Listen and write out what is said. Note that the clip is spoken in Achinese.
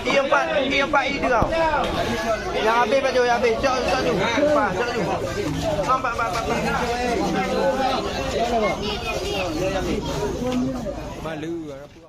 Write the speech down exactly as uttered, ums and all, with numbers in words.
Tiga empat, tiga empat, tiga. Yang habis baju, yang habis. Cok, cok tu. Empat, cok tu. Empat, empat, empat, empat. Malu.